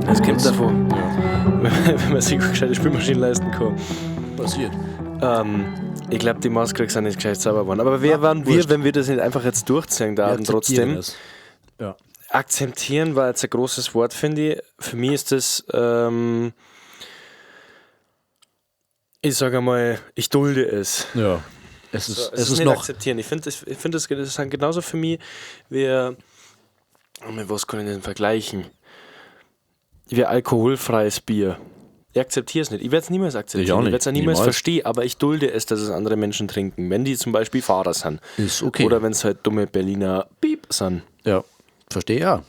Das kommt davon. Wenn man sich keine gescheite Spülmaschine leisten kann. Passiert. Ich glaube, die Maske sind nicht gescheit sauber geworden. Aber wer waren wir, wurscht. wenn wir das nicht einfach jetzt durchziehen da trotzdem? Das. Ja. Akzeptieren war jetzt ein großes Wort, finde ich. Für mich ist das, ich sage einmal, ich dulde es. Ja. Es ist, So, es ist nicht noch. akzeptieren. Ich finde, das ist genauso für mich wie, oh, mit was kann ich denn vergleichen? Wie alkoholfreies Bier. Ich akzeptiere es nicht. Ich werde es niemals akzeptieren. Ich auch Ich nicht. werde es auch niemals Niemals. verstehen, aber ich dulde es, dass es andere Menschen trinken. Wenn die zum Beispiel Fahrer sind. Ist okay. Oder wenn es halt dumme Berliner Piep sind. Ja. Verstehe, ja.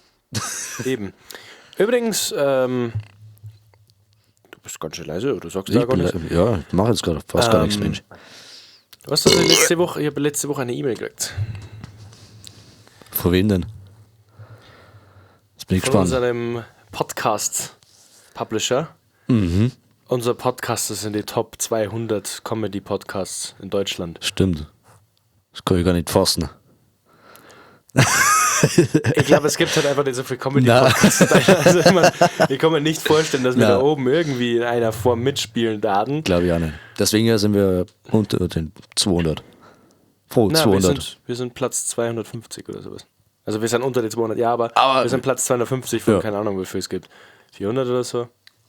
Eben. Übrigens, du bist ganz schön leise, du sagst da Ich gar bin, nichts. ja, ich mache jetzt gerade fast gar nichts, Mensch. Weißt du, was ich letzte Woche, ich habe letzte Woche eine E-Mail gekriegt. Von wem denn? Jetzt bin ich Von gespannt. unserem Podcast-Publisher. Mhm. Unser Podcast ist in die Top 200 Comedy-Podcasts in Deutschland. Stimmt. Das kann ich gar nicht fassen. Ich glaube, es gibt halt einfach nicht so viel Comedy-Podcasts. Also, ich, mein, ich kann mir nicht vorstellen, dass wir Na. da oben irgendwie in einer Form mitspielen werden. Glaube ich auch nicht. Deswegen ja sind wir unter den 200. Froh, Na, wir 200. sind Platz 250 oder sowas. Also wir sind unter die 200, ja, aber, Aber- wir sind Platz 250 von Ja. keine Ahnung, wie viel es gibt. 400 oder so.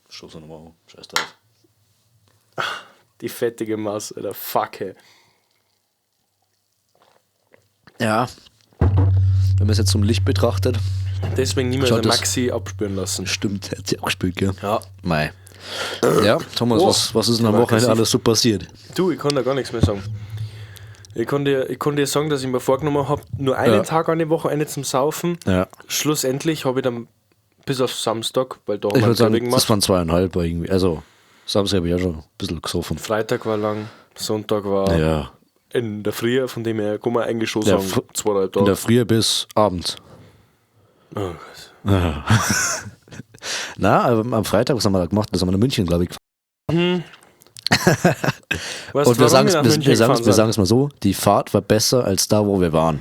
Stoß nochmal an. Scheiß drauf. Die fettige Masse, Alter, fuck, ey. Ja. Wenn man es jetzt zum Licht betrachtet. Deswegen niemals Schaut ein das- Maxi abspüren lassen. Stimmt, hat sie auch gespielt, gell? Ja. Mei. Ja, Thomas, Oh. was ist denn am War Wochenende aggressiv. alles so passiert? Du, ich kann da gar nichts mehr sagen. Ich kann dir sagen, dass ich mir vorgenommen habe, nur einen Ja. Tag an dem Wochenende zum Saufen. Ja. Schlussendlich habe ich dann bis auf Samstag, weil da haben Ich wir würde sagen, Clubbing das gemacht. waren zweieinhalb irgendwie. Also, Samstag habe ich ja schon ein bisschen gesoffen. Freitag war lang, Sonntag war Ja. in der Früh, von dem her kann man eigentlich schon Ja, sagen, 2,5 In Tage. der Früh bis abends. Oh Gott. Na, aber am Freitag, was haben wir da gemacht? Das haben wir nach München, glaube ich. Weißt Und du, wir warum sagen wir nach es München wir sagen's, gefahren wir sind? sagen's mal so, die Fahrt war besser als da, wo wir waren.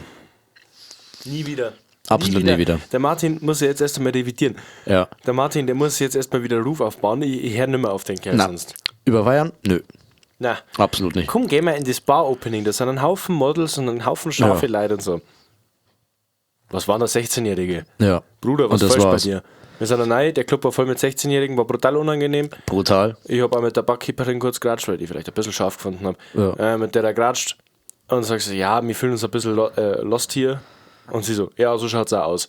Nie wieder. Absolut nie wieder. Der Martin muss ja jetzt erst einmal revidieren. Ja. Der Martin, der muss jetzt erstmal wieder Ruf aufbauen. Ich höre nicht mehr auf den Kerl Na. sonst. Über Bayern? Nö, Na. absolut nicht. Komm, gehen wir in das Bar-Opening. Da sind ein Haufen Models und ein Haufen scharfe Ja. Leute und so. Was waren da 16-Jährige? Ja. Bruder, was Und das falsch bei war's. dir? Wir sind da rein, der Club war voll mit 16-Jährigen, war brutal unangenehm. Brutal. Ich habe auch mit der Barkeeperin kurz geratscht, weil ich die vielleicht ein bisschen scharf gefunden habe. Ja. Mit der da geratscht und sagst so, ja, wir fühlen uns ein bisschen lost hier. Und sie so, ja, so schaut's auch aus.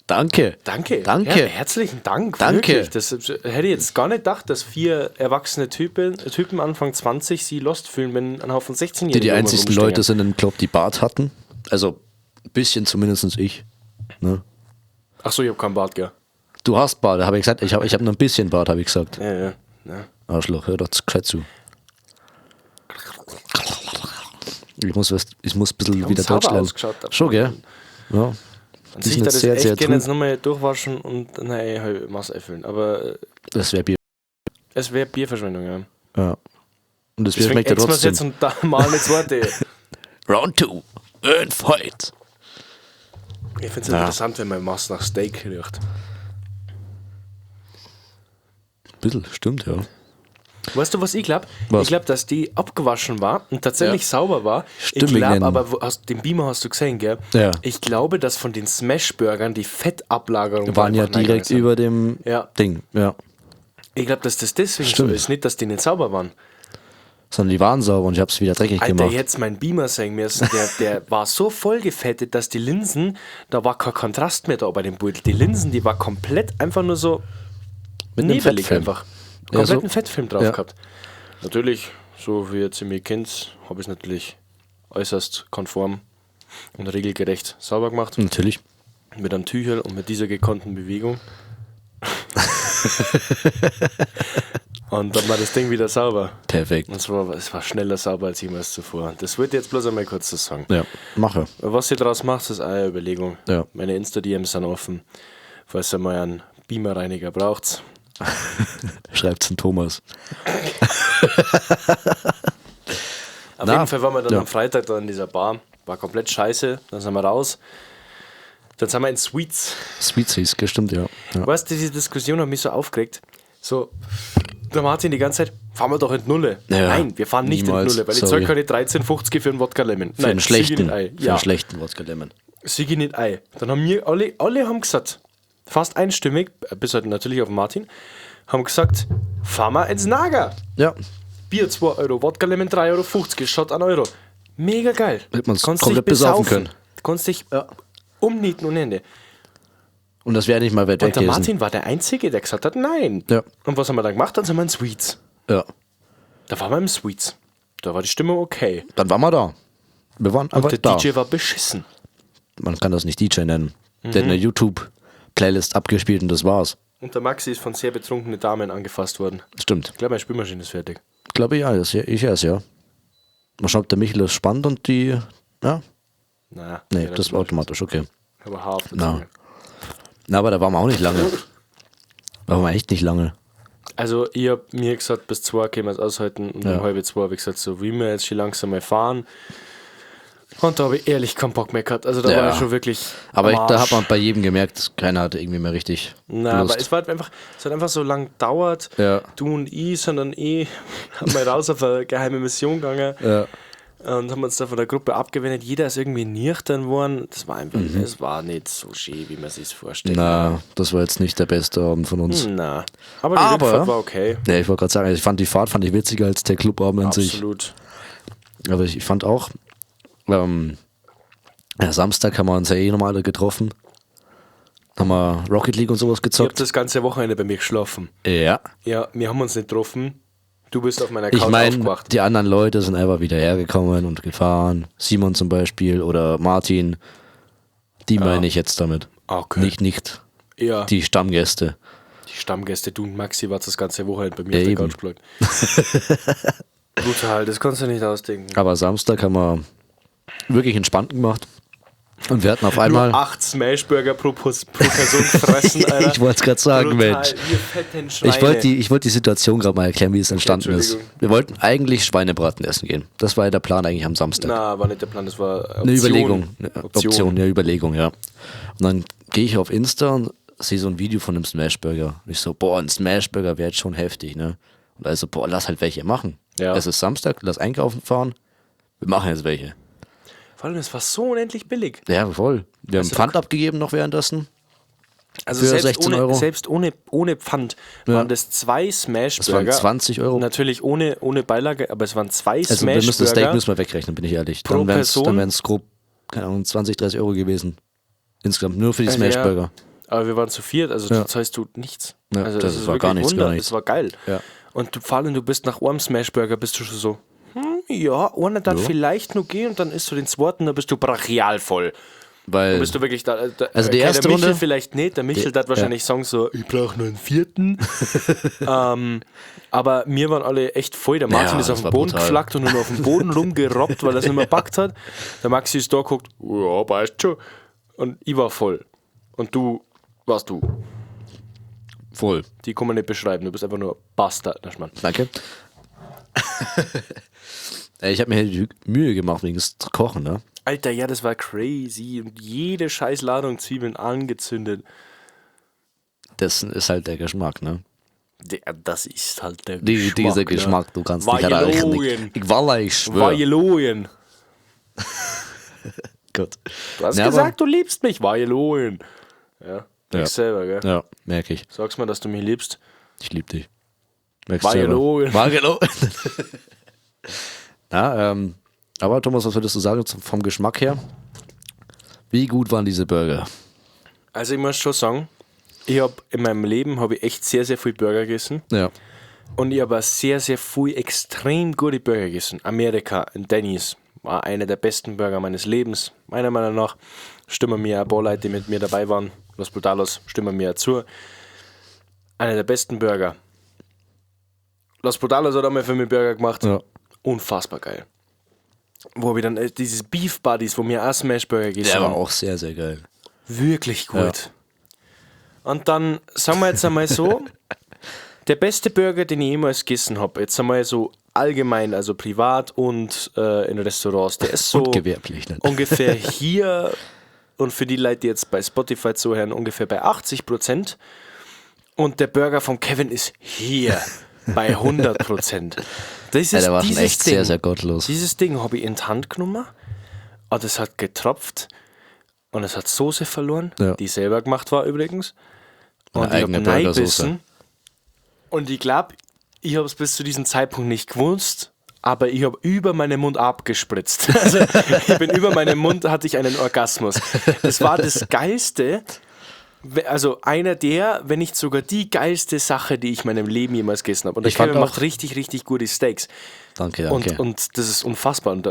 Danke. Danke. Danke. Ja, herzlichen Dank. Danke. Wirklich. Das hätte ich jetzt gar nicht gedacht, dass vier erwachsene Typen Anfang 20 sie lost fühlen, wenn ein Haufen 16-Jährige Die die einzigsten rumstehen. Leute sind im Club, die Bart hatten. Also, ein bisschen zumindest ich. Ne? Ach so, ich hab keinen Bart, gell? Du hast Bart, habe ich gesagt. Ich habe ich hab nur ein bisschen Bart, habe ich gesagt. Ja, ja. Ja. Arschloch, hör doch gescheit zu. Ich muss ein bisschen haben wieder sauber Deutsch lernen. ausgeschaut davon. Schon, gell? Ja. An Die sich sind da jetzt das sehr, echt sehr gerne trüb. jetzt nochmal durchwaschen und nein, halt Masse erfüllen. Aber Das wäre Bier. es wäre Bierverschwendung, ja. Ja. Und das Bier Deswegen schmeckt ja ätzen wir's trotzdem. jetzt und da mal eine zweite. Round 2. And fight. Ich finde es interessant, wenn man Masse nach Steak riecht. Bisschen, stimmt, ja. Weißt du, was ich glaube? Was? Ich glaube, dass die abgewaschen war und tatsächlich Ja. sauber war. Stimmt, ich wegen glaube den- aber, den Beamer hast du gesehen, gell? Ja. Ich glaube, dass von den Smashburgern die Fettablagerung Waren ja einfach reingegangen direkt sind. über dem Ja. Ding, ja. Ich glaube, dass das deswegen Stimmt. so ist, nicht, dass die nicht sauber waren. Sondern die waren sauber und ich hab's wieder dreckig Alter, gemacht. jetzt mein Beamer sehen müssen, der war so vollgefettet, dass die Linsen, da war kein Kontrast mehr da bei dem Beutel. Die Linsen, die war komplett einfach nur so Mit einem nebelig Fettfilm. einfach. Ja, Kompletten so. Fettfilm drauf Ja. gehabt. Natürlich, so wie ihr ziemlich kennt, habe ich es natürlich äußerst konform und regelgerecht sauber gemacht. Natürlich. Mit einem Tücherl und mit dieser gekonnten Bewegung. Und dann war das Ding wieder sauber. Perfekt. Und zwar, es war schneller sauber als jemals zuvor. Das wollte ich jetzt bloß einmal kurz so sagen. Ja, mache. Was ihr daraus macht, ist eine Überlegung. Ja. Meine Insta-DMs sind offen. Falls ihr mal einen Beamer-Reiniger braucht. Schreibt's an Thomas. Auf Na, jeden Fall waren wir dann ja. am Freitag da in dieser Bar. War komplett scheiße. Dann sind wir raus. Dann sind wir in Sweets. Sweets hieß, stimmt, ja. Ja. Weißt du, diese Diskussion hat mich so aufgeregt. So, der Martin die ganze Zeit, fahren wir doch in die Nulle. Ja, Nein, wir fahren nicht niemals. in die Nulle, weil ich Sorry. zahle keine 13,50 für einen Wodka Lemon. Für einen schlechten, Sieg ich nicht ein. für Ja, einen schlechten Wodka Lemon. sieg ich nicht ein. Dann haben wir alle haben gesagt, fast einstimmig, bis halt natürlich auf den Martin, haben gesagt, fahren wir ins Nager. Ja. Bier 2 Euro, Wodka Lemon 3,50 Euro, Shot 1 Euro. Mega geil. Hätte man's Kannst komplett dich besaufen besaufen. können. Kannst dich umnieten ohne Ende. Und das wäre nicht mal weit weg Und der gewesen. Martin war der Einzige, der gesagt hat, nein. Ja. Und was haben wir dann gemacht? Dann sind wir in Sweets. Ja. Da waren wir im Sweets. Da war die Stimmung okay. Dann waren wir da. Wir waren einfach Der da. DJ war beschissen. Man kann das nicht DJ nennen. Der hat eine YouTube-Playlist abgespielt und das war's. Und der Maxi ist von sehr betrunkenen Damen angefasst worden. Stimmt. Ich glaube, meine Spülmaschine ist fertig. Glaube ich, ja, das, ich erst, ja. Mal schauen, ob der Michel ist spannend und die. Ja? Na, Nee, ja, das war automatisch, okay. Aber Haar auf der Na. Zunge. Na, aber da waren wir auch nicht lange. Da waren wir echt nicht lange. Also, ich hab mir gesagt, bis 2 können wir es aushalten. Und Ja. um 1:30 habe ich gesagt, so wie wir jetzt schon langsam mal fahren. Und da habe ich ehrlich keinen Bock mehr gehabt. Also, da Ja. war ich schon wirklich. Aber am ich, da Arsch. hat man bei jedem gemerkt, keiner hatte irgendwie mehr richtig Na, Lust. aber es war halt einfach, es hat einfach so lang gedauert. Ja. Du und ich sind dann eh haben wir raus auf eine geheime Mission gegangen ja. und haben uns da von der Gruppe abgewendet. Jeder ist irgendwie nüchtern geworden. Das war einfach, es war nicht so schön, wie man sich's vorstellt. Mhm. Na, das war jetzt nicht der beste Abend von uns. Na. Aber die Aber- Rückfahrt war okay. Ja, ich wollte gerade sagen, ich fand die Fahrt fand ich witziger als der Clubabend an sich. Absolut. Aber ich fand auch, ja, Samstag haben wir uns ja eh nochmal alle getroffen. Haben wir Rocket League und sowas Ich hab gezockt. das ganze Wochenende bei mir geschlafen. Ja. Ja, wir haben uns nicht getroffen. Du bist auf meiner Couch Ich meine, aufgewacht. die anderen Leute sind einfach wieder hergekommen und gefahren. Simon zum Beispiel oder Martin. Die meine ich jetzt damit. Okay. Nicht Ja, die, die Stammgäste. Stammgäste, du und Maxi wart das ganze Wochenende bei mir Ja, auf der eben. Couch gebleibt. Brutal, das kannst du nicht ausdenken. Aber Samstag haben wir wirklich entspannt gemacht. Und wir hatten auf einmal. Nur 8 Smashburger pro Person gefressen, Alter. Ich wollte es gerade sagen, Brutal, Mensch. Ihr fetten Schweine. Ich wollte die Situation gerade mal erklären, wie es entstanden ist. Entschuldigung. Wir wollten eigentlich Schweinebraten essen gehen. Das war ja der Plan eigentlich am Samstag. Na, war nicht der Plan, das war Option. Eine Überlegung. Eine Option. Option, ja, Überlegung, ja. Und dann gehe ich auf Insta und sehe so ein Video von einem Smashburger. Und ich so, boah, ein Smashburger wäre jetzt schon heftig, ne? Und also, boah, lass halt welche machen. Ja. Es ist Samstag, lass einkaufen fahren. Wir machen jetzt welche. Vor allem, es war so unendlich billig. Ja, voll. Wir haben Pfand abgegeben noch währenddessen. Also Für selbst 16 ohne, Euro. Selbst ohne Pfand waren das 2 Smashburger. Das waren 20 Euro. Natürlich ohne Beilage, aber es waren 2 Also wir müssen das Steak Smashburger. müssen wir wegrechnen, bin ich ehrlich. Pro Dann wären es Person? dann wären's grob, keine Ahnung, 20, 30 Euro gewesen. Insgesamt, nur für die Also Smashburger. Ja, aber wir waren zu viert, also Ja. das heißt du nichts. Ja, also das es ist war gar wirklich nichts, Wunder. gar nichts. Das war geil. Ja. Und du, vor allem, du bist nach einem Smashburger, bist du schon so, ja, einer darf Ja. vielleicht noch gehen und dann isst du den zweiten, dann bist du brachial voll. Weil, Dann bist du wirklich da. Da Also die okay, erste der Michel Runde- vielleicht nicht, der Michel Die- hat wahrscheinlich sagen so, ich brauche nur einen vierten. Aber mir waren alle echt voll. Der Martin Ja, ist auf das den war Boden brutal. geflackt und nur noch auf den Boden rumgerobbt, weil er es nicht mehr packt hat. Der Maxi ist da geguckt, ja, weißt schon. Und ich war voll. Und du warst du. voll. Die kann man nicht beschreiben. Du bist einfach nur Bastard. Na, Schmarrn. Danke. Ey, ich habe mir die Mühe gemacht wegen des Kochen, ne? Alter, ja, das war crazy. Und jede scheiß Ladung Zwiebeln angezündet. Das ist halt der Geschmack, ne? Das ist halt der Die, Geschmack. dieser ne? Geschmack, du kannst War nicht erreichen. gelogen. Ich wallah, ich schwöre. War gelogen. Gott. Du hast Ja, aber- gesagt, du liebst mich. War gelogen. Ja, Ja. ich selber, gell? Ja, merke ich. Sag's mal, dass du mich liebst. Ich lieb dich. Merkst War selber. gelogen. War gelogen. Na, aber Thomas, was würdest du sagen vom Geschmack her? Wie gut waren diese Burger? Also ich muss schon sagen, ich hab in meinem Leben habe ich echt sehr, sehr viel Burger gegessen. Ja. Und ich habe auch sehr, sehr viel extrem gute Burger gegessen. Amerika, in Denny's, war einer der besten Burger meines Lebens. Meiner Meinung nach stimmen mir ein paar Leute, die mit mir dabei waren, Los Brutalos, stimmen mir zu. Einer der besten Burger. Los Brutalos hat einmal für mich Burger gemacht. Ja. Unfassbar geil. Wo hab ich dann dieses Beef Buddies, wo mir auch Smashburger gegessen Der war haben. auch sehr, sehr geil. Wirklich gut. Und dann sagen wir jetzt einmal so, der beste Burger, den ich jemals gegessen habe, jetzt einmal so allgemein, also privat und in Restaurants, der ist so Und gewerblich, ne? ungefähr hier und für die Leute, die jetzt bei Spotify zuhören, ungefähr bei 80%. Und der Burger vom Kevin ist hier bei 100%. Das ist Ja, der war schon dieses echt Ding, sehr, sehr gottlos. Dieses Ding habe ich in die Hand genommen und es hat getropft und es hat Soße verloren, Ja. die selber gemacht war übrigens. Meine Und ich eigene habe Burgersoße. reingebissen und ich glaube, ich habe es bis zu diesem Zeitpunkt nicht gewusst, aber ich habe über meinen Mund abgespritzt. Also ich bin über meinen Mund, hatte ich einen Orgasmus. Das war das Geilste, also einer der, wenn nicht sogar die geilste Sache, die ich in meinem Leben jemals gegessen habe. Und der Ich fand Kevin macht auch- richtig, richtig gute Steaks. Danke, danke. Und das ist unfassbar. Und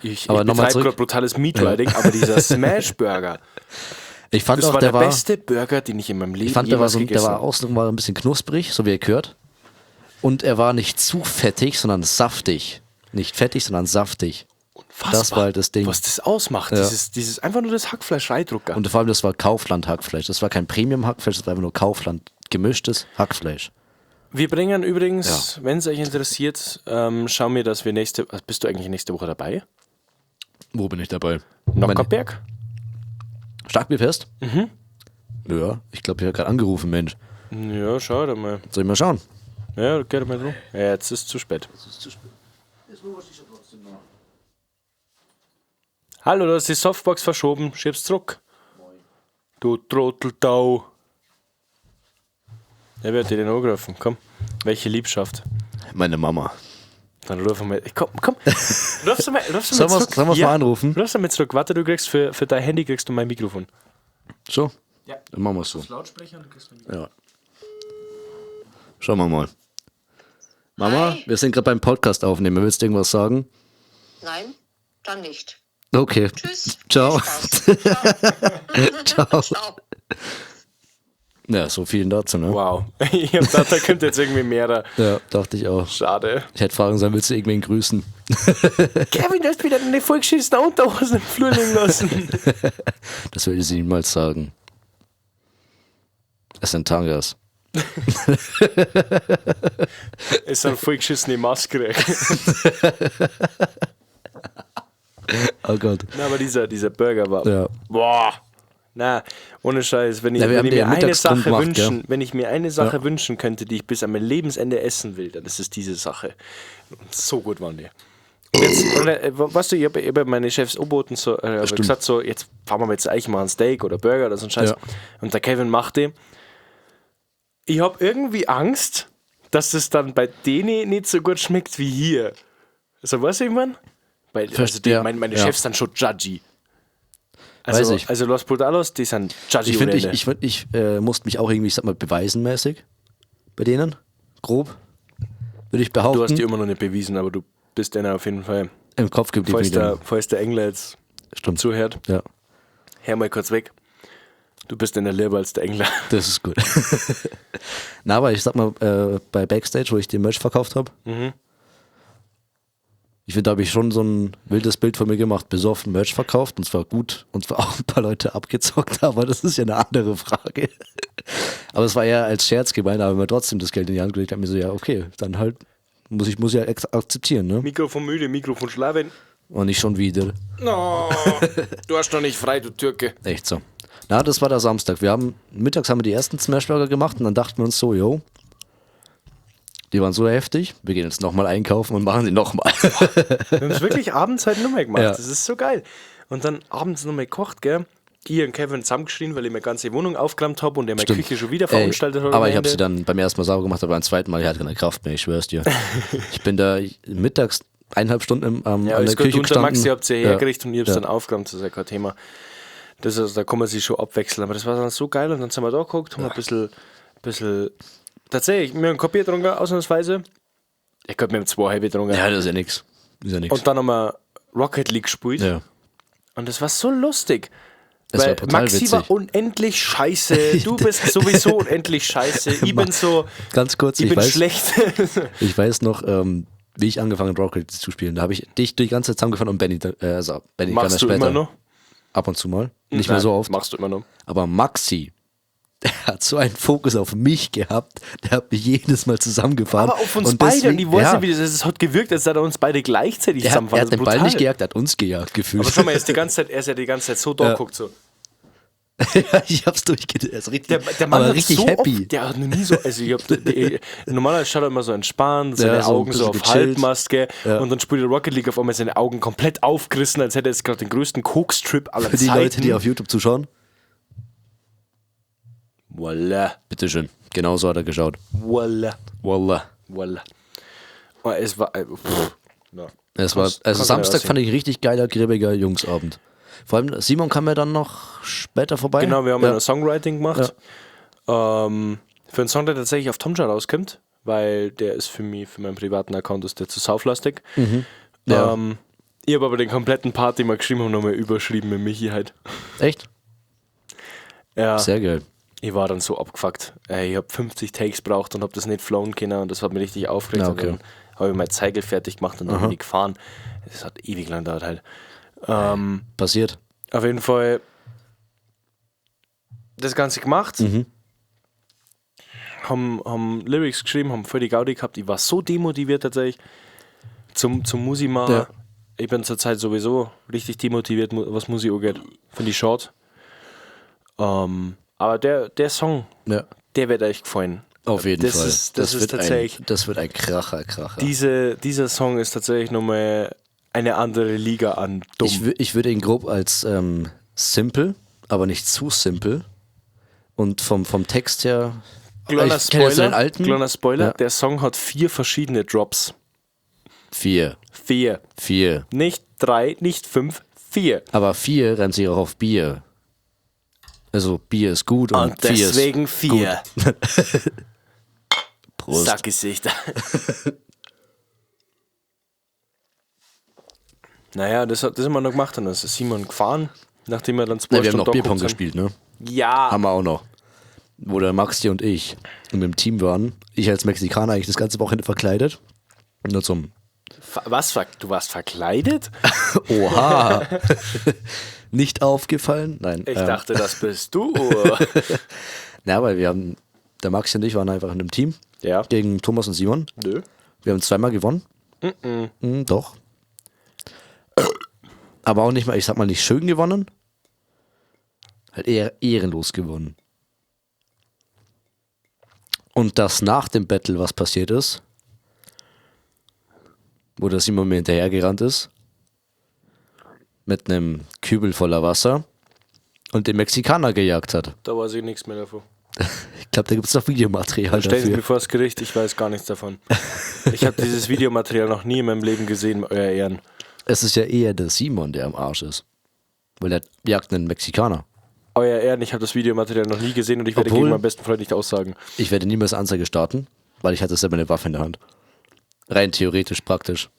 ich Aber nochmal betreibe zurück. gerade brutales Meat Riding, aber dieser Smash Burger, ich fand das auch, war der der war, beste Burger, den ich in meinem Leben ich fand, der war jemals so, der gegessen war habe. außen war ein bisschen knusprig, so wie ihr gehört. Und er war nicht zu fettig, sondern saftig. Nicht fettig, sondern saftig. Unfassbar, Das war halt das Ding. Was das ausmacht, Ja. dieses einfach nur das Hackfleisch reindrucker. Und vor allem, das war Kaufland-Hackfleisch. Das war kein Premium-Hackfleisch, das war einfach nur Kaufland gemischtes Hackfleisch. Wir bringen übrigens, wenn es euch interessiert, schauen wir, dass wir nächste. Bist du eigentlich nächste Woche dabei? Wo bin ich dabei? Nockerberg? Starkbierfest? Mhm. Ja, ich glaube, ich habe gerade angerufen, Mensch. Ja, schau doch mal. Soll ich mal schauen? Ja, geh doch mal drum. Ja, jetzt ist zu spät. Hallo, du hast die Softbox verschoben. Schieb's zurück. Du Trotteltau. Ja, wer hat dir denn angerufen? Komm. Welche Liebschaft? Meine Mama. Dann rufen wir. Komm, komm. Rufst du mal, rufst du mal Sollen wir's- zurück? sollen wir's ja. mal anrufen? Rufst du mal zurück. Warte, du kriegst für dein Handy kriegst du mein Mikrofon. So? Ja. Dann machen wir's so. Lautsprecher und du kriegst mein Mikrofon. Ja. Schauen wir mal. Mama, Hi. wir sind gerade beim Podcast aufnehmen. Willst du irgendwas sagen? Nein, dann nicht. Okay. Tschüss. Ciao. Viel Spaß. Ciao. Ciao. Ja, so viel dazu, ne? Wow. Ich hab gedacht, da kommt jetzt irgendwie mehr. Ja, dachte ich auch. Schade. Ich hätte fragen sollen, willst du irgendwen grüßen? Kevin, du hast wieder deine vollgeschissene Unterhosen im Flur liegen lassen. Das würde sie niemals sagen. Es sind Tangas. Es sind vollgeschissene Maske. Oh Gott. Na, aber dieser Burger war. Ja. Boah. Na, ohne Scheiß, wenn ich, Ja, wir wenn haben ich die mir ja eine mittags drum Sache gemacht, wünschen, gell? wenn ich mir eine Sache wünschen könnte, die ich bis an mein Lebensende essen will, dann ist es diese Sache. Und so gut waren die. Und jetzt, und, weißt du, ich habe hab meine Chefs angeboten, so, hab gesagt so, jetzt fahren wir mal jetzt eigentlich mal ein Steak oder Burger oder so ein Scheiß. Ja. Und der Kevin macht die. Ich habe irgendwie Angst, dass das dann bei denen nicht so gut schmeckt wie hier. So, weißt du, ich mein? Weil also die, ja. meine Ja. Chefs sind schon judgy. Also, Weiß ich. Also Los Brutalos, die sind judgy. Ich finde, ohne ich, Ende. ich, ich musste mich auch irgendwie, ich sag mal, beweisen mäßig bei denen. Grob. Würde ich behaupten. Du hast die immer noch nicht bewiesen, aber du bist einer auf jeden Fall. im Kopf geblieben. Falls wieder. der Engler jetzt Stimmt. zuhört, Ja, hör mal kurz weg. Du bist einer lieber als der Engler. das ist gut. Na, aber ich sag mal, bei Backstage, wo ich den Merch verkauft habe, ich finde, da habe ich schon so ein wildes Bild von mir gemacht. Besoffen Merch verkauft und zwar gut und zwar auch ein paar Leute abgezockt, aber das ist ja eine andere Frage. Aber es war eher als Scherz gemeint, aber mir trotzdem das Geld in die Hand gelegt, habe mir so, ja, okay, dann halt muss ich ja akzeptieren, ne? Mikrofon müde, Mikrofon schlafen. Und nicht schon wieder. No, du hast noch nicht frei, du Türke. Echt so. Na, das war der Samstag. Wir haben, mittags haben wir die ersten Smashburger gemacht und dann dachten wir uns so, yo, die waren so heftig, wir gehen jetzt nochmal einkaufen und machen sie nochmal. Wir haben es wirklich abends halt nochmal gemacht. Ja. Das ist so geil. Und dann abends nochmal gekocht, gell? Ich und Kevin zusammengeschrien, weil ich meine ganze Wohnung aufgeräumt habe und der meine Stimmt. Küche schon wieder Ey, verunstaltet hat. Aber am ich habe Ende. sie dann beim ersten Mal sauber gemacht, aber beim zweiten Mal, ich hatte keine Kraft mehr, ich schwör's dir. Ich bin da mittags 1,5 Stunden Ja, an ist der gut, Küche du und der gestanden. Maxi habt ihr Ja. hergerichtet und ich hab's Ja. dann aufgeräumt, das ist ja kein Thema. Das ist, da kann man sich schon abwechseln. Aber das war dann so geil und dann sind wir da geguckt, haben ein bisschen, tatsächlich, wir haben Kapier getrunken, ausnahmsweise. Ich glaube, wir haben 2 halbe getrunken. Ja, das ist ja nix. Ist ja nix. Und dann haben wir Rocket League gespielt. ja. Und das war so lustig. Es Weil war brutal Maxi witzig. war unendlich scheiße, du bist sowieso unendlich scheiße, ich bin so, Ganz kurz, ich ich bin weiß, schlecht. Ich weiß noch, wie ich angefangen habe, Rocket League zu spielen. Da habe ich dich die ganze Zeit zusammengefahren und Benny, also Benny kam ja Machst du später. immer noch? Ab und zu mal. Nicht mehr Nein, so oft. Machst du immer noch. Aber Maxi, Der hat so einen Fokus auf mich gehabt, der hat mich jedes Mal zusammengefahren. Aber auf uns und beide, und ich weiß nicht, wie das ist. Es hat gewirkt, als hätte er uns beide gleichzeitig zusammenfahren. Er hat den Ball nicht gejagt, er hat uns gejagt, gefühlt. Aber schau mal, er ist ja die ganze Zeit so da guckt so. Ja, ich hab's durchgedreht. Er ist richtig, der Mann aber richtig so happy. Oft, der hat noch nie so, also ich hab, normalerweise schaut er immer so entspannt, seine Augen so auf Halbmaske und dann spielt er Rocket League auf einmal seine Augen komplett aufgerissen, als hätte er jetzt gerade den größten Koks-Trip aller Für die Zeiten. Leute, die auf YouTube zuschauen. Voila. Bitteschön. Genau so hat er geschaut. Voila. Voila. Voila. Oh, es war. No. Es war, also Samstag fand ich richtig geiler, gribbiger Jungsabend. Vor allem, Simon kam ja dann noch später vorbei. Genau, wir haben ja noch Songwriting gemacht. Ja. Für einen Song, der tatsächlich auf Tomja rauskommt, weil der ist für mich, für meinen privaten Account ist der zu sauflastig. Mhm. Ja. Ich habe aber den kompletten Part, den wir geschrieben haben, nochmal überschrieben mit Michi halt. Echt? Ja. Sehr geil. Ich war dann so abgefuckt. Ich habe 50 Takes gebraucht und habe das nicht flowen können und das hat mich richtig aufgeregt. Ja, okay. Und dann habe ich mein Zeigel fertig gemacht und dann bin ich gefahren. Das hat ewig lang gedauert halt. Passiert. Auf jeden Fall das Ganze gemacht. Mhm. Haben Lyrics geschrieben, haben voll die Gaudi gehabt. Ich war so demotiviert tatsächlich zum Musi machen. Ja. Ich bin zurzeit sowieso richtig demotiviert, was Musi angeht. Finde ich schade. Aber der Song, der wird euch gefallen. Auf jeden das Fall. Ist, das ist tatsächlich. Das wird ein Kracher. Dieser Song ist tatsächlich nochmal eine andere Liga an dumm. Ich würde ihn grob als simpel, aber nicht zu simpel. Und vom Text her. Kleiner Spoiler, den alten. Kleiner Spoiler, der Song hat 4 verschiedene Drops. 4. 4. 4. Nicht 3, nicht 5, 4. Aber 4 reimt sich auch auf Bier. Also Bier ist gut und deswegen 4 ist 4. Prost. Sackgesichter. Naja, das haben wir noch gemacht. Und dann ist Simon gefahren, nachdem wir dann 2 Wir Stunden haben noch Bierpong gespielt, ne? Ja. Haben wir auch noch. Wo der Maxi und ich in dem Team waren. Ich als Mexikaner eigentlich das ganze Wochenende verkleidet. Nur zum... Was? Du warst verkleidet? Oha! Nicht aufgefallen? Nein. Ich dachte, das bist du. Na, weil wir haben... Der Maxi und ich waren einfach in einem Team. Ja. Gegen Thomas und Simon. Nö. Wir haben zweimal gewonnen. Mm, doch. Aber auch nicht mal, ich sag mal, nicht schön gewonnen. Halt eher ehrenlos gewonnen. Und das nach dem Battle, was passiert ist, wo der Simon mir hinterhergerannt ist, mit einem Kübel voller Wasser und den Mexikaner gejagt hat. Da weiß ich nichts mehr davon. Ich glaube, da gibt es noch Videomaterial Stellen Sie dafür. mir vor das Gericht, ich weiß gar nichts davon. Ich habe dieses Videomaterial noch nie in meinem Leben gesehen, euer Ehren. Es ist ja eher der Simon, der am Arsch ist. Weil der jagt einen Mexikaner. Euer Ehren, ich habe das Videomaterial noch nie gesehen und ich werde gegen meinen besten Freund nicht aussagen. Ich werde niemals Anzeige starten, weil ich hatte selber eine Waffe in der Hand. Rein theoretisch, praktisch.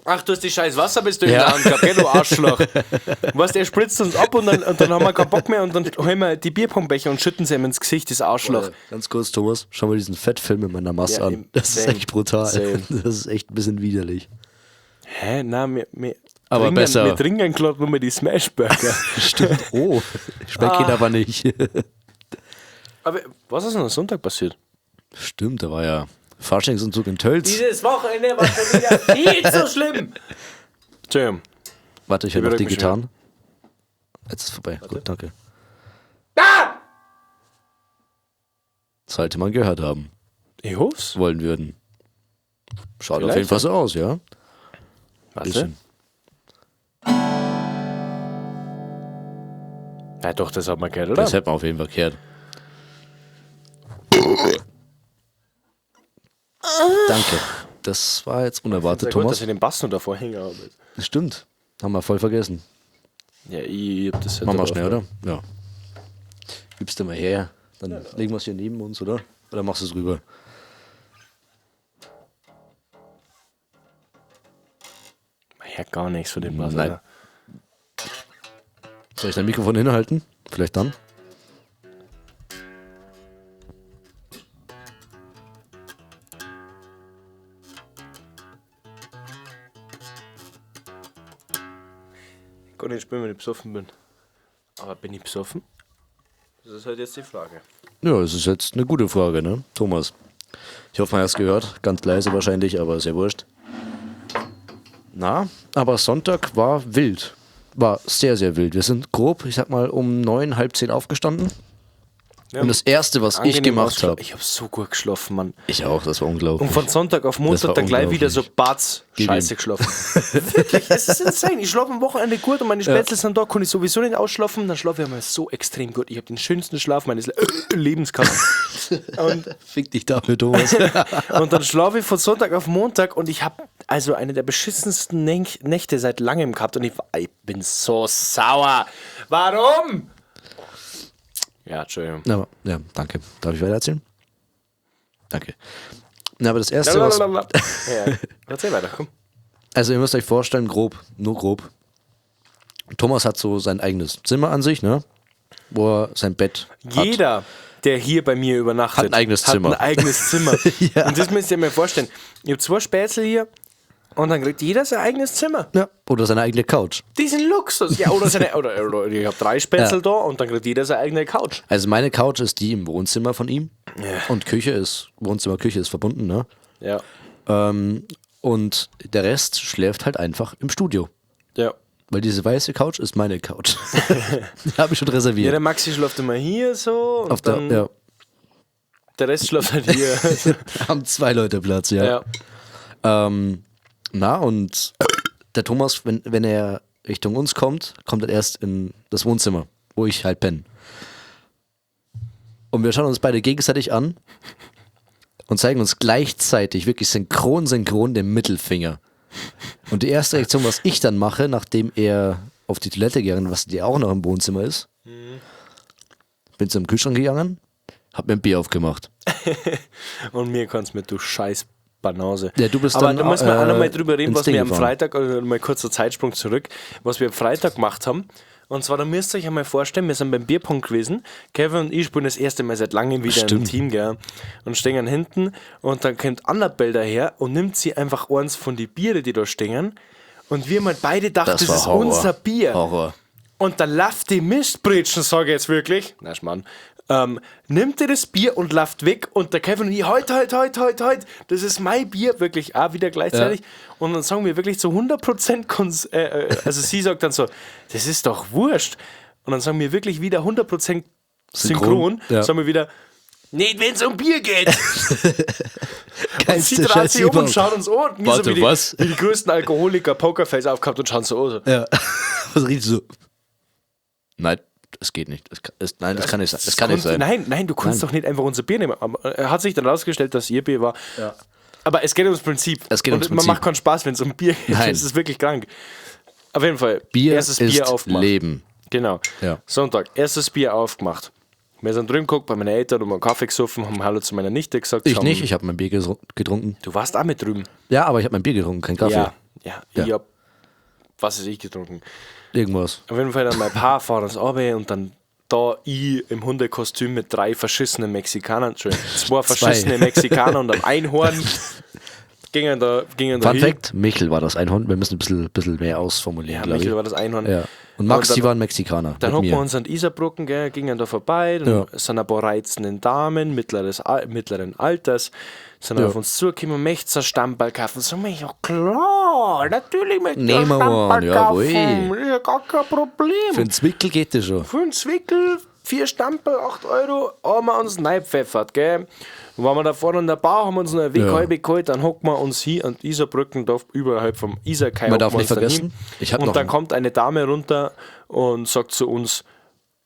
Ach, du hast die scheiß Wasserpistole in der Hand gehabt, gell, du Arschloch. Weißt, er spritzt uns ab und dann haben wir keinen Bock mehr und dann holen wir die Bierpongbecher und schütten sie ihm ins Gesicht, das Arschloch. Boah, ganz kurz, Thomas, schau mal diesen Fettfilm in meiner Masse an. Das ist echt brutal. Same. Das ist echt ein bisschen widerlich. Hä? Na, wir aber trinken, besser. Wir trinken gerade nur mal die Smashburger. Stimmt. Oh, schmeckt ihn aber nicht. Aber was ist denn am Sonntag passiert? Stimmt, da war ja Faschingsumzug in Tölz. Dieses Wochenende war schon wieder viel zu schlimm. Entschuldigung. Warte, ich höre noch die Gitarren. Jetzt ist vorbei. Warte. Gut, danke. Ah! Sollte man gehört haben. Ich hoff's. Wollen würden. Schaut Vielleicht auf jeden Fall so aus, ja. Warte. Ja, doch, das hat man gehört, oder? Das hat man auf jeden Fall gehört. Danke. Das war jetzt unerwartet, sehr Thomas. Gut, dass ich den Bass noch davor hänge. Aber Stimmt. Haben wir voll vergessen. Ja, ich hab das Machen wir schnell, oder? Ja. Gibst du mal her. Dann ja, legen wir es hier neben uns, oder? Oder machst du es rüber? Ja, gar nichts von dem Bass. Nein. Oder? Soll ich dein Mikrofon hinhalten? Vielleicht dann? Ich kann nicht spielen, wenn ich besoffen bin. Aber bin ich besoffen? Das ist halt jetzt die Frage. Ja, das ist jetzt eine gute Frage, ne, Thomas? Ich hoffe, man hat es gehört. Ganz leise wahrscheinlich, aber ist ja wurscht. Na, aber Sonntag war wild. War sehr, sehr wild. Wir sind grob, ich sag mal, um 9, 9:30 aufgestanden. Ja, Und das Erste, was ich angenehm gemacht ausgeschlafen. habe. Ich habe so gut geschlafen, Mann. Ich auch, das war unglaublich. Und von Sonntag auf Das war Montag dann gleich wieder so unglaublich. Batz, Gib scheiße ihm. geschlafen. Wirklich, es ist insane. Ich schlafe am Wochenende gut und meine Spätzle sind da, kann ich sowieso nicht ausschlafen. Dann schlafe ich einmal so extrem gut. Ich habe den schönsten Schlaf meines Lebens gehabt. Und, Fick dich dafür, Thomas. und dann schlafe ich von Sonntag auf Montag und ich habe also eine der beschissensten Nächte seit langem gehabt und ich bin so sauer. Warum? Ja, Entschuldigung. Ja, ja, danke. Darf ich weiter erzählen? Danke. Na, aber das Erste, was. Ja, erzähl weiter, komm. Also, ihr müsst euch vorstellen, grob, nur grob. Thomas hat so sein eigenes Zimmer an sich, ne? Wo er sein Bett hat. Jeder, der hier bei mir übernachtet, Hat ein eigenes Zimmer. Hat ein eigenes Zimmer. Ja. Und das müsst ihr mir vorstellen. Ich habe zwei Spätzle hier und dann kriegt jeder sein eigenes Zimmer. Ja, oder seine eigene Couch. Diesen Luxus. Ja, oder seine, oder ich habe drei Spätzle Ja. da und dann kriegt jeder seine eigene Couch. Also meine Couch ist die im Wohnzimmer von ihm. Und Küche ist, Wohnzimmer, Küche ist verbunden, ne? Ja. Und der Rest schläft halt einfach im Studio. Ja. Weil diese weiße Couch ist meine Couch. Die habe ich schon reserviert. Ja, der Maxi schläft immer hier so und Auf der, dann ja, der Rest schläft halt hier. haben zwei Leute Platz, ja. ja. Na, und der Thomas, wenn er Richtung uns kommt, kommt er erst in das Wohnzimmer, wo ich halt penne. Und wir schauen uns beide gegenseitig an und zeigen uns gleichzeitig, wirklich synchron, synchron den Mittelfinger. Und die erste Reaktion, was ich dann mache, nachdem er auf die Toilette gegangen, was die auch noch im Wohnzimmer ist, bin zum Kühlschrank gegangen, hab mir ein Bier aufgemacht. Und mir kannst mit, du scheiß Banause. Ja, du bist Aber dann, da müssen wir auch nochmal drüber reden, ins was Ding wir am gefahren. Freitag, also mal kurzer Zeitsprung zurück, was wir am Freitag gemacht haben. Und zwar, da müsst ihr euch einmal vorstellen, wir sind beim Bierpong gewesen. Kevin und ich spielen das erste Mal seit langem wieder im Stimmt. Team, gell? Und stehen dann hinten und dann kommt Annabelle daher und nimmt sie einfach eins von die Biere, die da stehen. Und wir haben halt beide gedacht, das, war ist Horror. unser Bier. Horror. Und dann läuft die Mistbritschen, sage ich jetzt wirklich. Na, Schmarrn. Nimmt ihr das Bier und läuft weg und der Kevin und ich, heut, heut, heut, heut, heut, das ist mein Bier, wirklich auch wieder gleichzeitig. Und dann sagen wir wirklich zu 100%, also sie sagt dann so, das ist doch wurscht. Und dann sagen wir wirklich wieder 100% synchron, Synchron, ja. sagen wir wieder, nicht, wenn es um Bier geht. Und Geilste sie dreht Scheiß sich um und überhaupt. schaut uns an. Und wir so Warte, wie die, was? wie die größten Alkoholiker Pokerface aufgehabt und schauen so an. So. Ja. Was riecht so? Nein, das geht nicht. Nein, das kann nicht sein. Das kann nicht sein. Nein, nein, du kannst Nein. doch nicht einfach unser Bier nehmen. Aber er hat sich dann rausgestellt, dass ihr Bier war. Aber es geht ums Prinzip. Es geht und ums Man Prinzip. macht keinen Spaß, wenn es um Bier geht. Nein. Das ist wirklich krank. Auf jeden Fall, Bier erstes ist Bier aufgemacht. Leben. Genau. Ja. Sonntag, erstes Bier aufgemacht. Wir sind drüben geguckt bei meinen Eltern und haben einen Kaffee gesoffen, haben Hallo zu meiner Nichte gesagt. Ich haben, nicht, ich habe mein Bier getrunken. Du warst auch mit drüben. Ja, aber ich habe mein Bier getrunken, kein Kaffee. Ja, ja, Ja. Ich hab, was ist ich getrunken? Irgendwas. Auf jeden Fall dann mein Paar fahren uns runter und dann da ich im Hundekostüm mit drei verschissenen Mexikanern, Entschuldigung, zwei verschissene Mexikaner und einem Einhorn gingen da Fun hin. Fact: Michel war das Einhorn. Wir müssen ein bisschen mehr ausformulieren, Ja, glaube ich. Michel war das Einhorn. Ja. Und Maxi Und dann- war ein Mexikaner. Dann mit hocken mir. wir uns an die Isarbrücken, gell, gingen da vorbei, dann Ja. sind ein paar reizenden Damen mittleren Alters, sind Ja. auf uns zugekommen, möchtest du einen Stammball kaufen? So, ja klar, natürlich möchte ich einen Nehmen wir Stammball einen, jawohl. kaufen, ist ja gar kein Problem. Für einen Zwickel geht das schon. Für einen Zwickel, 4 Stamperl, 8 Euro, haben wir uns reingepfeffert, gell? Und waren wir da vorne an der Bar, haben wir uns noch ein Weg Ja. halbe geholt, dann hocken wir uns hier an die Isarbrücken, da überhalb vom Isarkai. Man hocken darf wir nicht uns dann vergessen, hin. ich hab Und noch dann einen. kommt eine Dame runter und sagt zu uns,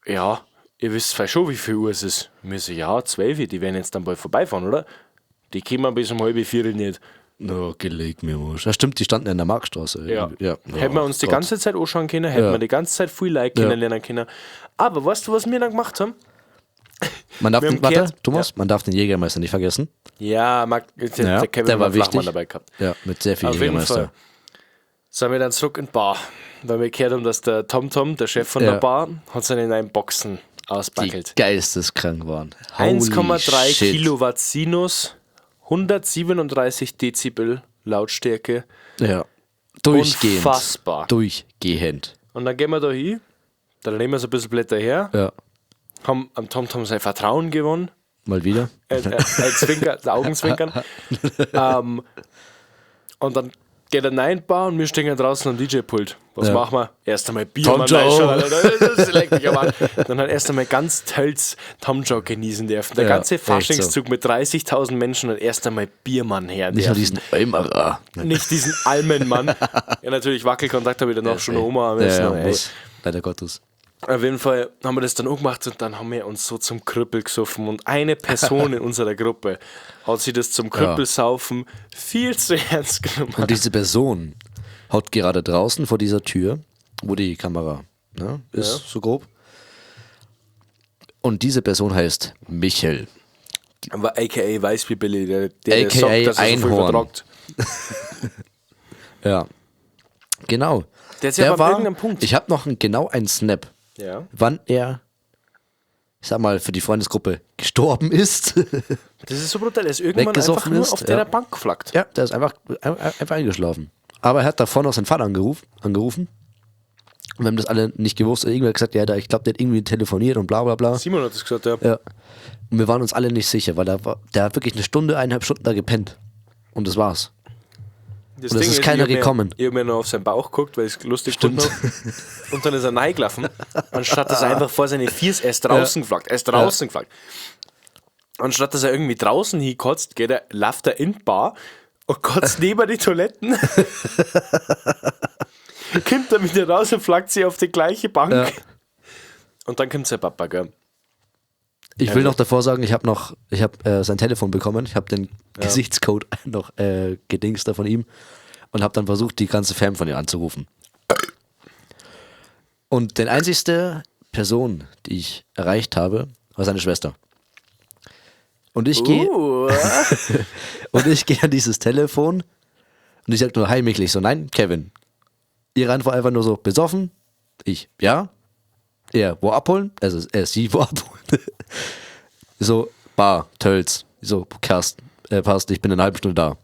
ja, ihr wisst vielleicht schon, wie viel Uhr es ist. Wir so, ja, 12, die werden jetzt dann bald vorbeifahren, oder? Die kommen bis um 3:30 nicht. No, gelegt mir wurscht. Ja, stimmt, die standen ja in der Marktstraße. Ja. Ja. Hätten wir uns die Gott. ganze Zeit anschauen können, hätten Ja. wir die ganze Zeit viel Like Ja. kennenlernen können. Aber weißt du, was wir dann gemacht haben? Man darf Wir den, haben warte, gehört- Thomas, man darf den Jägermeister nicht vergessen. Ja, Marc, der, Ja, der Kevin der war hat Flachmann wichtig. dabei gehabt. Ja, mit sehr viel Auf jeden Jägermeister. Fall. Sind wir dann zurück in die Bar, weil wir gehört haben, dass der TomTom, der Chef von Ja. der Bar, hat seine neuen Boxen Die auspackelt. geisteskrank waren. Holy 1,3 shit. Kilowatt Sinus, 137 Dezibel Lautstärke. Ja. Durchgehend. Unfassbar. Durchgehend. Und dann gehen wir da hin, dann nehmen wir so ein bisschen Blätter her, Ja. Haben am TomTom sein Vertrauen gewonnen. Mal wieder. Zwinker, Augenzwinkern. Und dann geht er rein in die Bar und wir stehen ja draußen am DJ-Pult. Was machen wir? Erst einmal Bier. Tom Mann, Joe. nein, schon, Alter, das leckt mich am Arsch. Dann hat erst einmal ganz Tölz Tom Joe genießen dürfen. Der Ja, ganze echt so. Faschingszug mit 30.000 Menschen hat erst einmal Biermann her Nicht nur dürfen. diesen Eimerer. Nicht diesen Almenmann. Ja, natürlich, Wackelkontakt habe ich danach schon Oma am Ja, müssen, ja, aber ey. muss. Leider Gottes. Auf jeden Fall haben wir das dann auch gemacht und dann haben wir uns so zum Krüppel gesoffen und eine Person in unserer Gruppe hat sich das zum Krüppelsaufen viel zu ernst genommen. Und diese Person haut gerade draußen vor dieser Tür, wo die Kamera, ne, ist, so grob. Und diese Person heißt Michel. Aber AKA Weißbier Billy, der AKA sagt, dass er so viel Einhorn. vertragt. Ja. Genau. Der ist ja aber an irgendeinem Punkt. Ich habe noch genau einen Snap, Ja. wann er, ich sag mal, für die Freundesgruppe gestorben ist. Das ist so brutal. Er ist irgendwann einfach Weggesoffen nur ist, auf der ja. Bank geflackt. Ja, der ist einfach eingeschlafen. Aber er hat davor noch seinen Vater angerufen. Und wir haben das alle nicht gewusst. Und irgendwer hat gesagt, ja, da, ich glaube, der hat irgendwie telefoniert und bla bla bla. Simon hat das gesagt, ja. Ja. Und wir waren uns alle nicht sicher, weil der hat wirklich eine Stunde, 1,5 Stunden da gepennt. Und das war's. Das Und es ist keiner ich hab gekommen. Mir, ich habe mir noch auf seinen Bauch geguckt, weil ich es lustig Stimmt. gefunden habe. Und dann ist er reingelaufen, anstatt dass er einfach vor seine Viers, er ist draußen geflaggt. Er ist draußen geflaggt. Anstatt dass er irgendwie draußen hinkotzt, geht er, läuft er in die Bar und kotzt neben die Toiletten. Kommt er wieder raus und flaggt sie auf die gleiche Bank. Ja. Und dann kommt sein Papa, gell? Ich will noch davor sagen, ich habe noch, ich habe sein Telefon bekommen, ich habe den Gesichtscode noch gedingst da von ihm und habe dann versucht, die ganze Fam von ihm anzurufen. Und den einzigste Person, die ich erreicht habe, war seine Schwester. Und ich gehe und ich gehe an dieses Telefon und ich sag nur, hi Michel, ich so, nein, Kevin. Ihre Antwort einfach nur so, besoffen? Ich, ja. Er, wo abholen? Also, sie, wo abholen? So, Bar, Tölz. So, Kerst, passt, ich bin in einer halben Stunde da.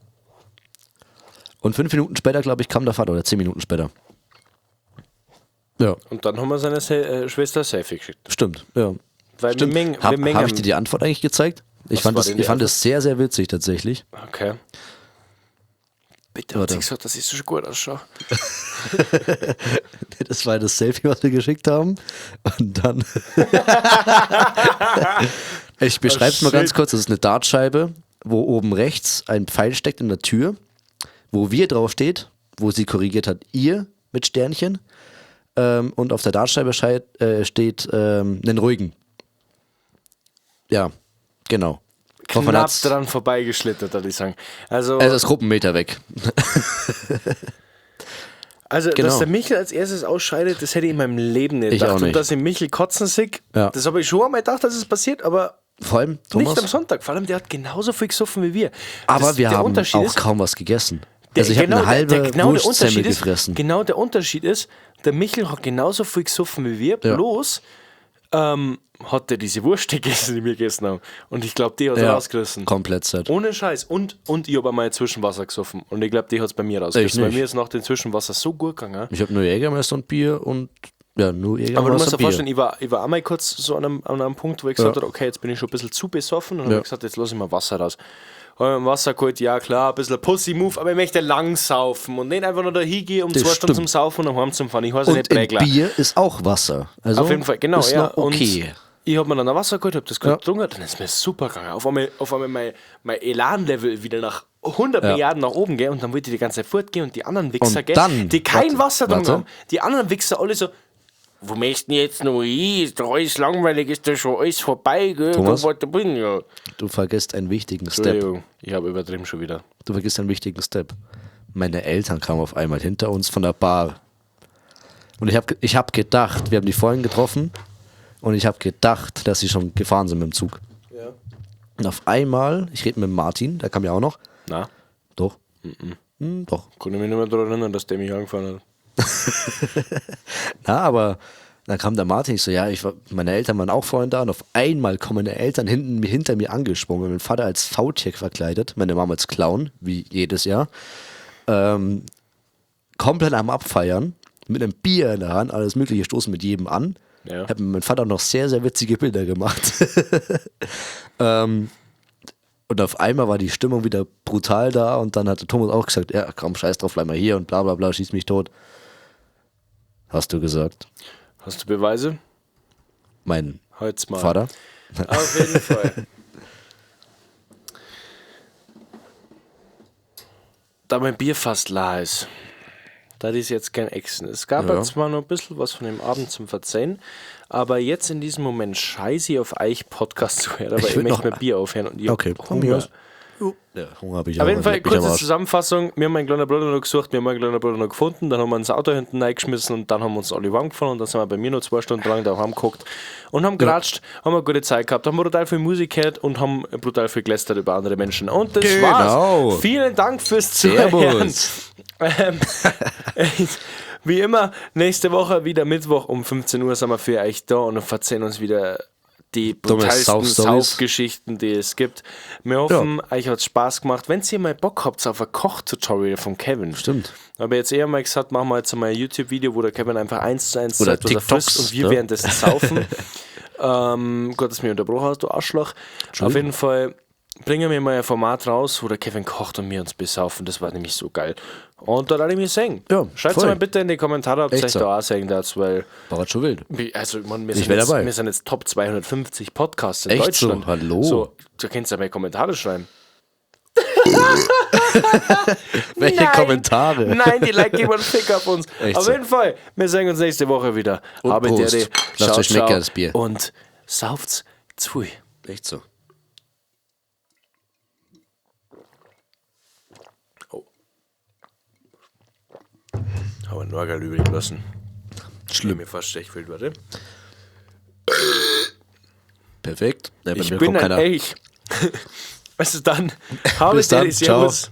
Und 5 Minuten später, glaube ich, kam der Vater, oder 10 Minuten später. Ja, Und dann haben wir seine Schwester Selfie geschickt. stimmt, ja. Weil Stimmt. wir mengen- Hab, wir mengen- hab ich dir die Antwort eigentlich gezeigt? Ich Was fand, war das, denn die ich fand das sehr, sehr witzig tatsächlich. Okay. Bitte hat Warte. sie gesagt, dass ich so schon gut ausschaue. Das war das Selfie, was wir geschickt haben. Und dann. Ich beschreibe es Oh, mal ganz shit. kurz. Das ist eine Dartscheibe, wo oben rechts ein Pfeil steckt in der Tür, wo wir drauf steht, wo sie korrigiert hat, ihr mit Sternchen. Und auf der Dartscheibe steht einen ruhigen. Ja, genau. Hoffmann Knapp hat's- dran vorbeigeschlittert, würde ich sagen. Also, Es ist Gruppenmeter weg. also genau. dass der Michel als erstes ausscheidet, das hätte ich in meinem Leben nicht Ich gedacht. auch nicht. Und dass ich Michel kotzen sehe, Ja. das habe ich schon einmal gedacht, dass es passiert, aber Vor allem, Thomas, nicht am Sonntag. Vor allem, der hat genauso viel gesoffen wie wir. aber das, wir der haben Unterschied auch ist, kaum was gegessen. Der, also ich habe genau, eine halbe der, genau der Wurstsemmel Unterschied ist, gefressen. Genau der Unterschied ist, der Michel hat genauso viel gesoffen wie wir, Ja. bloß hat er diese Wurst gegessen, die wir gegessen haben. Und ich glaube, die hat er rausgerissen. Komplett satt. Ohne Scheiß. Und ich habe einmal Zwischenwasser gesoffen. Und ich glaube, die hat es bei mir rausgerissen. Ich Bei nicht. mir ist nach dem Zwischenwasser so gut gegangen. Ich habe nur Jägermeister und Bier und ja, nur Jägermeister Aber du musst und dir Bier. vorstellen, ich war einmal kurz so an einem Punkt, wo ich gesagt Ja. habe, okay, jetzt bin ich schon ein bisschen zu besoffen. Und Ja. habe gesagt, jetzt lasse ich mal Wasser raus. Habe mir Wasser geholt, ja klar, ein bisschen Pussy-Move, aber ich möchte lang saufen und nicht einfach nur da hingehen, um Das 2 Stunden stimmt. zum Saufen und heim zum Fahren. Ich weiß ja Und nicht in Prägler. Bier ist auch Wasser. Also Auf jeden Fall, genau, ist ja. noch okay. Und ich habe mir dann ein Wasser geholt, habe das gut Ja. getrunken, dann ist mir super gegangen. Auf einmal mein Elan-Level wieder nach 100 Ja. Milliarden nach oben, gell, und dann wollte ich die ganze Zeit fortgehen und die anderen Wichser, Und gell, dann- die kein warte, Wasser getrunken warte. haben, die anderen Wichser alle so, wo möchten jetzt noch hin? Ist doch alles langweilig, ist doch schon alles vorbei, gell? Thomas? Da, wo ich bin, ja. Du vergisst einen wichtigen Step. Entschuldigung, ich habe übertrieben schon wieder. Du vergisst einen wichtigen Step. Meine Eltern kamen auf einmal hinter uns von der Bar. Und ich habe ich hab gedacht, wir haben die vorhin getroffen und ich habe gedacht, dass sie schon gefahren sind mit dem Zug. Ja. Und auf einmal, ich rede mit Martin, der kam ja auch noch. Na, Doch. Doch. konnte ich mich nicht mehr daran erinnern, dass der mich angefahren hat. Na, aber dann kam der Martin, ich so, ja, meine Eltern waren auch vorhin da und auf einmal kommen meine Eltern hinter mir angesprungen. Mein Vater als Faultier verkleidet, meine Mama als Clown, wie jedes Jahr. Komplett am Abfeiern, mit einem Bier in der Hand, alles mögliche, stoßen mit jedem an. Ja. Hat mir mein Vater noch sehr, sehr witzige Bilder gemacht. Und auf einmal war die Stimmung wieder brutal da und dann hat der Thomas auch gesagt, ja komm, scheiß drauf, bleib mal hier und bla bla bla, schieß mich tot. Hast du gesagt. Hast du Beweise? Mein Halt's mal. Vater. Auf jeden Fall. Da mein Bier fast leer ist, da ist jetzt kein Exen. Es gab ja zwar noch ein bisschen was von dem Abend zum Verzeihen, aber jetzt in diesem Moment scheiße ich auf euch Podcast zu hören, aber ich, würd möchte noch- mir Bier aufhören und ich hab Okay, von mir Hunger. aus. Ja, Hunger habe ich Auf auch. jeden Fall, Leck mich am kurze Arsch. Zusammenfassung. Wir haben meinen kleinen Bruder noch gesucht, wir haben meinen kleinen Bruder noch gefunden, dann haben wir uns Auto hinten reingeschmissen und dann haben wir uns alle warm gefahren und dann sind wir bei mir noch 2 Stunden lang daheim geguckt und haben geratscht, haben eine gute Zeit gehabt, haben brutal viel Musik gehört und haben brutal viel gelästert über andere Menschen. Und das Genau. war's. Vielen Dank fürs Zuhören. Servus. Wie immer, nächste Woche wieder Mittwoch um 15 Uhr sind wir für euch da und verzeihen uns wieder die Dumme brutalsten Sauf-Stories. Saufgeschichten, die es gibt. Wir hoffen, euch hat Spaß gemacht. Wenn ihr mal Bock habt auf ein Koch-Tutorial von Kevin. Stimmt. Aber jetzt eher mal gesagt, machen wir jetzt mal ein YouTube-Video, wo der Kevin einfach 1:1 Oder zeigt, was er TikToks, frisst und wir ne? währenddessen saufen. Gott, dass du mich unterbrochen hast, du Arschloch. Auf jeden Fall bringen wir mal ein Format raus, wo der Kevin kocht und wir uns besaufen. Das war nämlich so geil. Und da werde ich mich sehen. Ja, Schreibt voll. mal bitte in die Kommentare, ob ihr Echt euch so. da auch sehen dazu, weil War schon wild. also, ich meine, wir Ich sind, wär jetzt, dabei. wir sind jetzt Top 250 Podcasts in Echt so? Deutschland. Hallo? So, da könnt ihr ja mal Kommentare schreiben. Welche Nein. Kommentare? Nein, die Leute geben einen Fick auf uns. Echt auf so. jeden Fall, wir sehen uns nächste Woche wieder. Und Habe Prost. Ehre. Lasst Ciao, euch schmecken, ciao. das Bier. Und sauft's zu. Echt so. Habe einen Norgal übrig gelassen. Schlimm. Mir fast schlecht wild, warte. Perfekt. Ja, bei Ich mir bin kommt ein keiner. Elch. Also dann, habe Bis dann. Ehre, Ciao. Servus.